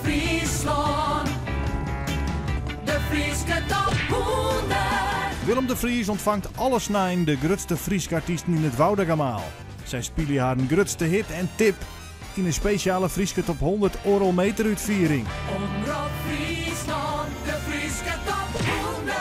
Fryslân, de Fryske top 100. Willem de Vries ûntfangt alle snein de grutste Fryske artysten yn it Woudagemaal. Sy spylje harren grutste hit en tip yn in spesjale Fryske Top 100 oardel meter útfiering. Omrop Fryslân, de Fryske top 100.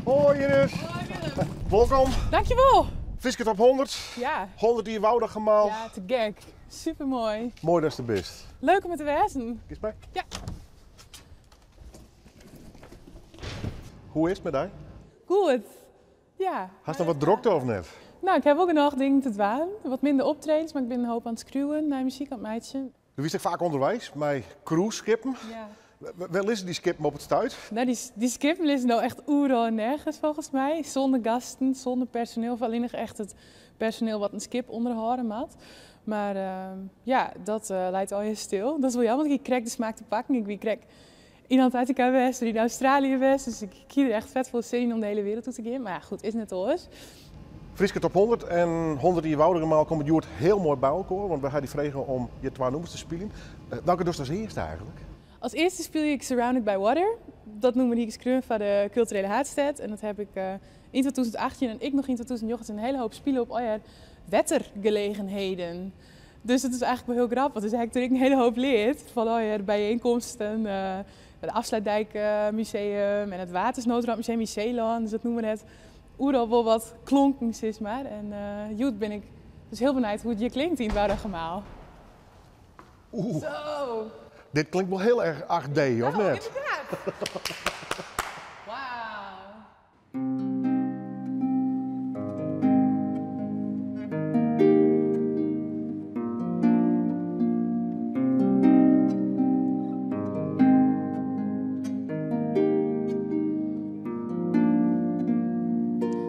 Hoi Iris. Hoi Willem. Wolkom. Dankjewol. Fryske Top 100. Ja. 100 jier Woudagemaal. Ja, te gek. Supermoai. Moai datst der bist. Leuk om der te wêzen. Giest mei? Ja. Hoe is it mei dy? Goed. Ja. Hast noch wat drokte of net? No, ik ha wol genôch dingen te dwaan. Wat minder optredens, mar ik bin in hoop oan it skriuwen, nije muzyk oan it meitsjen. Do wiest ek faak ûnderweis mei cruiseskippen. Ja. Wêr lizze dy skippen op it stuit? No, dy skippen lizze no echt oeral en nergens folgens my. Sûnder gasten, sûnder personeel, of allinnich echt it personeel wat in skip ûnderhâlde moat. Mar ja, dat leit allegear stil. Dat is wol jammer, want ik hie krekt de smaak te pakken. Ik wie krekt yn Antarctica west en yn Australië west, dus ik hie der echt fet folle sin yn om de hiele wereld oer te gean. Mar ja, goed, is net oars. Fryske Top 100 en 100 jier Woudagemaal komme hjoed hiel moai by elkoar, want wy ha dy frege om hjir twa nûmers te spyljen. Welke dochst as earste eigentlik? As earste spylje ik Surrounded by Water. Dat nûmer hie ik skreaun foar de Kulturele Haadstêd en dat heb ik yn 2018 en ek noch yn 2019 in hiele hoop spile op allegear wettergelegenheden. Dus dat is eigentlik wol hiel grappich. Dus ha ik der ek in hiele hoop leard fan allegear byienkomsten, it Afsluitdijk Museum en it Watersnoodramp Museum yn Seelân. Dus dat nûmer hat oeral wol wat klonken, sis mar. En hjoed bin ik dus hiel benijd hoe't it hjir klinkt yn it Woudagemaal. Oeh. Zo. Dit klinkt wol hiel erch 8D, of Nou, net? inderdaad. Wauw.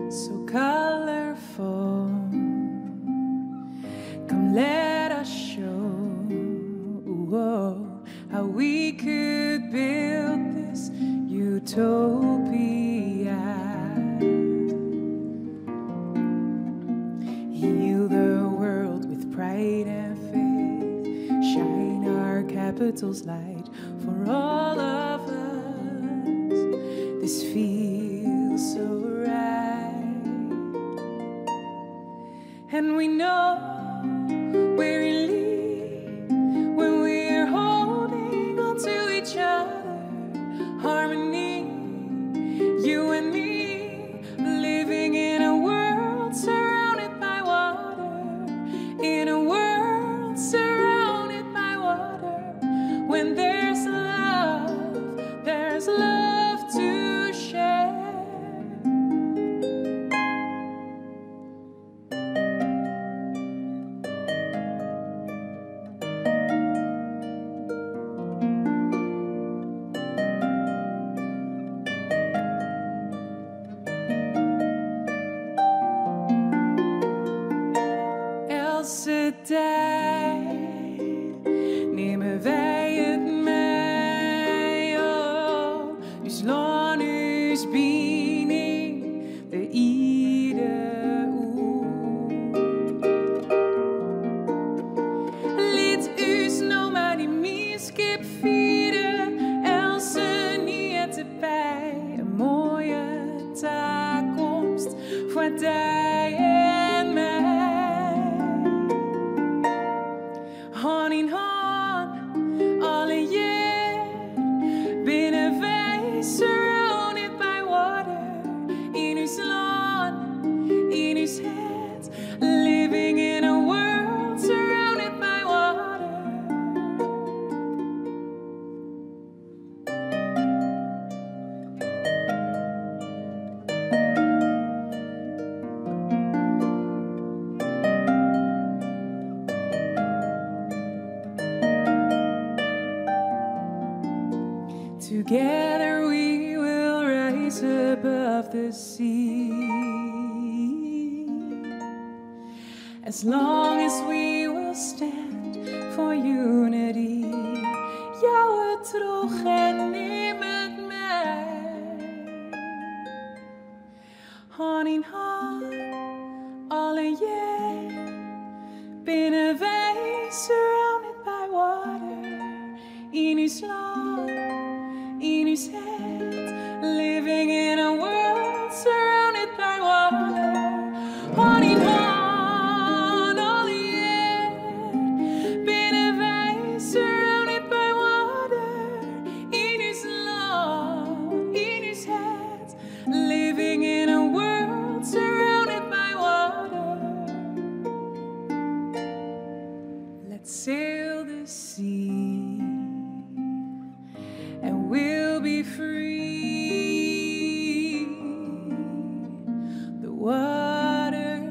So colorful, come let us show how we could build this utopia. Heal the world with pride and faith, shine our capital's light for all of us. This feels so right. And we know we're elite when we're holding on to each other. Harmony, you and me, living in a world surrounded by water. In a world surrounded by water. When there's love, there's love to share. Elke dei nimme wy it mei, oh, ús lân, ús bining, de ierde oer. Lit ús no mar dy mienskip fiere, eltsenien derby, in moaie takomst foar dy en my. Hân yn hân, allegear, binne wy surrounded by water. Yn ús lân, yn ús hert, living in a world surrounded by water. Together we will rise above the sea. As long as we will stand for unity, jou it troch en nim it mei. Hân yn hân, allegear, binne wy surrounded by water. ús lân, yn ús hert. Living in a world surrounded by water. Hân yn hân, allegear binne wy surrounded by water. Yn ús lân, yn ús hert. Living in a world surrounded by water. Let's sail the sea and we'll be free. The water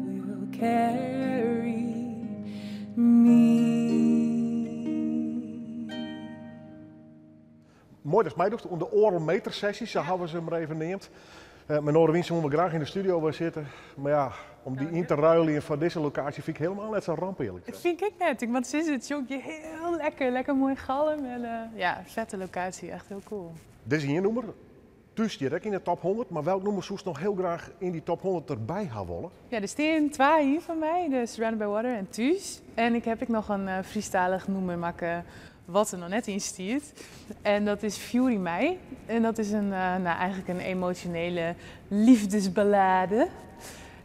will carry me. Moai datst meidochst oan de oardelmetersessy, sa hawwe se him mar even neamd. Mei Noare Wyn soene we graach yn de studio wer sitte. Mar ja, om dy yn te ruiljen foar dizze lokaasje fyn ik hielendal net sa'n ramp earlik Dat sein. fyn ik ek net. Ik moat sizze, it sjongt hjir hiel lekker, lekker moai galm en ja, fette lokaasje, echt hiel cool. Dit is ien nûmer. Thús stiet ek yn de top 100, mar welk nûmer soest noch hiel graach yn dy top 100 derby ha wolle? Ja, der stean twa yn fan my, de Surrounded by Water en Thús. En ik ha ek noch in Frysktalich nûmer makke wat der noch net yn stiet. En dat is Fjoer yn my. En dat is no, eigentlik in emosjonele leafdesballade.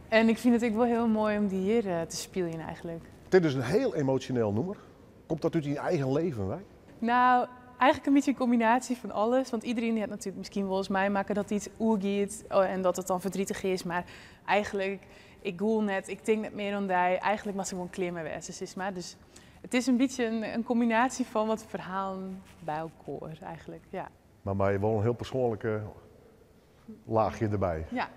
En ik fyn it ek wol hiel moai om dy hjir te spyljen eigentlik. Dit is in hiel emosjoneel nûmer. Komt dat út dyn eigen leven wei? No, eigentlik in bytsje in kombinaasje fan alles. Want iderien hat natuerlik miskien wolris meimakke dat yts oergiet en dat it dan verdrietig is. Mar eigentlik, ik gûl net, ik tink net mear oan dy. Eigentlik moat ik gewoan klear mei wêze, sis mar. Dus it is in bytsje in kombinaasje fan wat ferhalen by elkoar eigentlik, ja. Mar mei wol in hiel persoanlike laachje derby. Ja.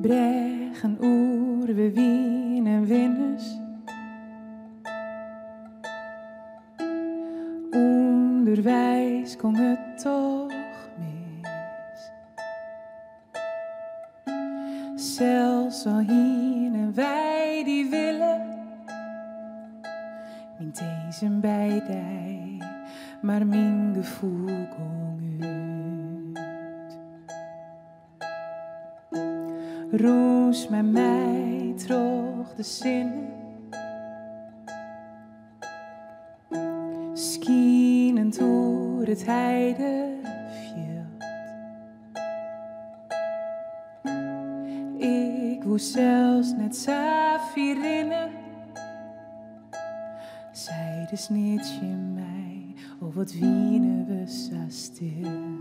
Brêgen oer, we wienen winners. Underweis gong it toch mis. Sels al hienen wy dy wille, myn tinzen by dy, mar myn gefoel gong út. Rûs mei my troch de sinne, skinend oer it heidefjild. Ik woe sels net sa fier rinne, seidest neat tsjin my, oh wat wiene we sa stil.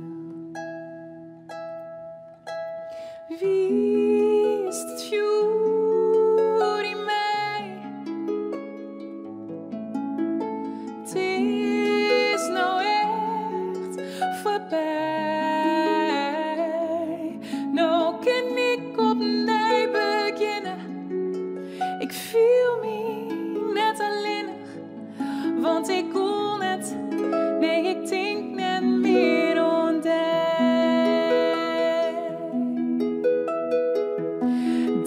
Wist it fjoer yn my? It is no echt foarby. No kin ik opnij begjinne. Ik fiel my net allinnich, want ik gûl net, nee, ik tink net mear oan dy.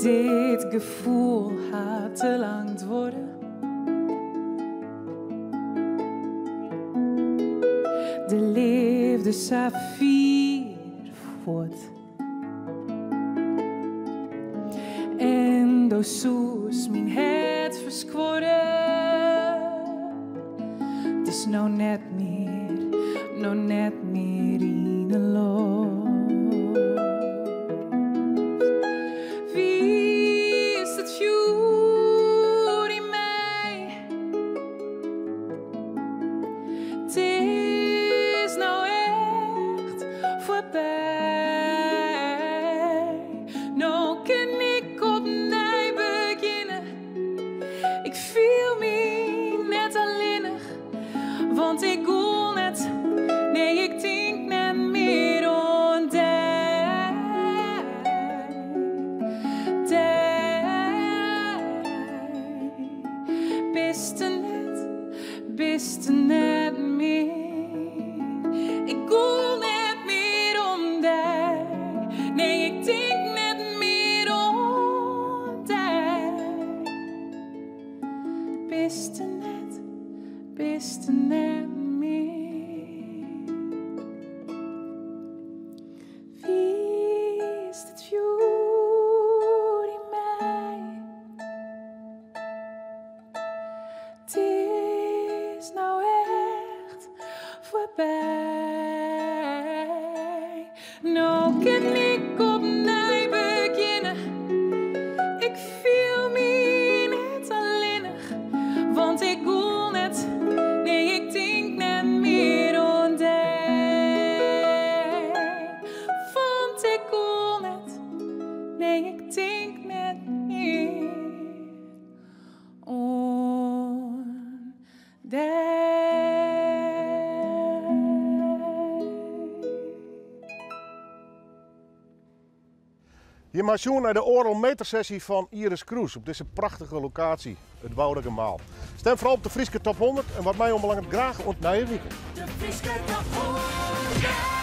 Dit gefoel hat te lang duorre. De leafde sa fier fuort. En do soest myn hert ferskuorre. It is no net mear, no net mear yn 'e loft. Wist it fjoer yn my? It is no echt foarby. No kin ik opnij begjinne. Ik fiel my net allinnich, want ik gûl net, nee, ik tink net mear oan dy. Dy. Bist der net, bist der net mear. Ik gûl net mear om dy. Nee, ik tink net mear oan dy. Bist der net, Bist der net mear. Fielst it fjoer yn my. It is no echt foarby. No kin ik opnij begjinne. Ik fiel my net allinnich, want ik gûl net, nee ik tink net mear oan dy. Want ik gûl net, nee ik tink net mear oan dy. Jim ha sjoen nei de oardelmetersessy fan Iris Kroes op dizze prachtige lokaasje, it Woudagemaal. Stim foaral op de Fryske Top 100 en wat my oanbelanget graach oant nije wike. De Fryske Top 100.